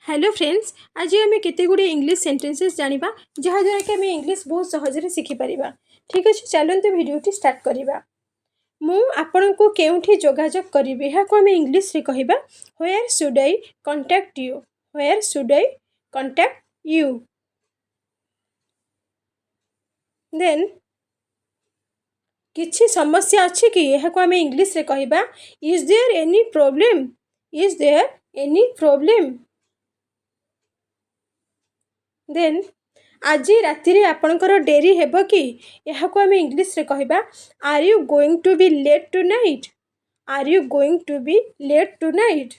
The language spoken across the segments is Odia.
ହ୍ୟାଲୋ ଫ୍ରେଣ୍ଡସ୍, ଆଜି ଆମେ କେତେ ଗୁଡ଼ିଏ ଇଂଲିଶ ସେଣ୍ଟେନ୍ସେସ୍ ଜାଣିବା, ଯାହାଦ୍ୱାରା କି ଆମେ ଇଂଲିଶ ବହୁତ ସହଜରେ ଶିଖିପାରିବା। ଠିକ୍ ଅଛି, ଚାଲନ୍ତୁ ଭିଡ଼ିଓଟି ଷ୍ଟାର୍ଟ କରିବା। ମୁଁ ଆପଣଙ୍କୁ କେଉଁଠି ଯୋଗାଯୋଗ କରିବି? ଏହାକୁ ଆମେ ଇଂଲିଶରେ କହିବା, Where should I contact you? Where should I contact you? Then, କିଛି ସମସ୍ୟା ଅଛି କି? ଏହାକୁ ଆମେ ଇଂଲିଶରେ କହିବା, Is there any problem? Is there any problem? Then, ଆଜି ରାତିରେ ଆପଣଙ୍କର ଡେରି ହେବ କି? ଏହାକୁ ଆମେ ଇଂଲିଶରେ କହିବା, Are you going to be late tonight? Are you going to be late tonight?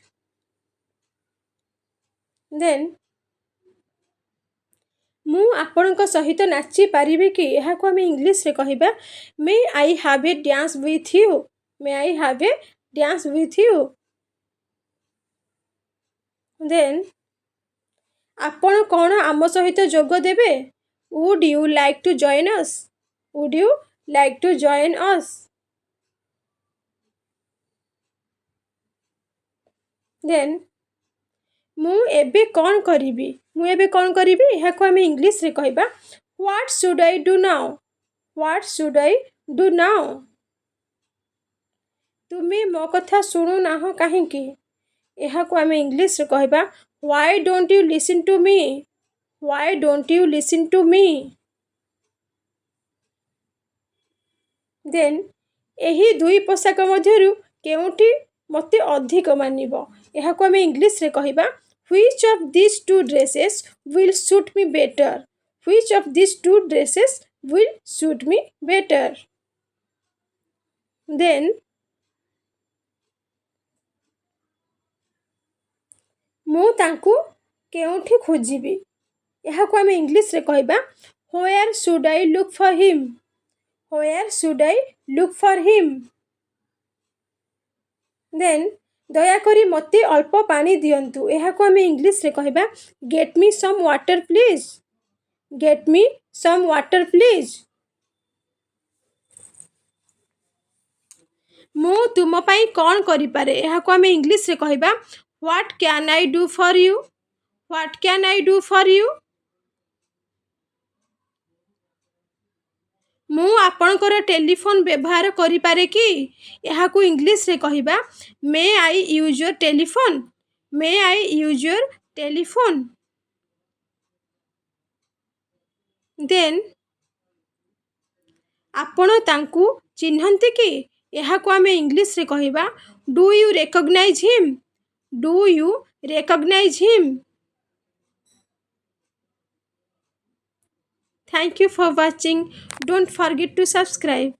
Then, ମୁଁ ଆପଣଙ୍କ ସହିତ ନାଚିପାରିବି କି? ଏହାକୁ ଆମେ ଇଂଲିଶରେ କହିବା, May I have a dance with you? May I have a dance with you? Then, ଆପଣ କ'ଣ ଆମ ସହିତ ଯୋଗ ଦେବେ? Would you like to join us? Would you like to join us? Then, ମୁଁ ଏବେ କ'ଣ କରିବି? ମୁଁ ଏବେ କ'ଣ କରିବି? ଏହାକୁ ଆମେ ଇଂଲିଶରେ କହିବା, What should I do now? What should I do now? ତୁମେ ମୋ କଥା ଶୁଣୁନାହଁ କାହିଁକି? ଏହାକୁ ଆମେ ଇଂଲିଶରେ କହିବା, Why don't you listen to me? Why don't you listen to me? Then, ଏହି ଦୁଇ ପୋଷାକ ମଧ୍ୟରୁ କେଉଁଟି ମୋତେ ଅଧିକ ମାନିବ? ଏହାକୁ ଆମେ ଇଂଲିଶରେ କହିବା, Which of these two dresses will suit me better? Which of these two dresses will suit me better? Then, ମୁଁ ତାଙ୍କୁ କେଉଁଠି ଖୋଜିବି? ଏହାକୁ ଆମେ ଇଂଲିଶରେ କହିବା, Where should I look for him? Where should I look for him? Then, ଦୟାକରି ମୋତେ ଅଳ୍ପ ପାଣି ଦିଅନ୍ତୁ। ଏହାକୁ ଆମେ ଇଂଲିଶରେ କହିବା, Get me some water, please. Get me some water, please. ମୁଁ ତୁମ ପାଇଁ କ'ଣ କରିପାରେ? ଏହାକୁ ଆମେ ଇଂଲିଶରେ କହିବା, What can I do for you? What can I do for you? ମୁଁ ଆପଣଙ୍କର ଟେଲିଫୋନ୍ ବ୍ୟବହାର କରିପାରେ କି? ଏହାକୁ ଇଂଲିଶରେ କହିବା, May I use your telephone? May I use your telephone? Then, ଆପଣ ତାଙ୍କୁ ଚିହ୍ନନ୍ତି କି? ଏହାକୁ ଆମେ ଇଂଲିଶରେ କହିବା, Do you recognize him? Do you recognize him? Thank you for watching. Don't forget to subscribe.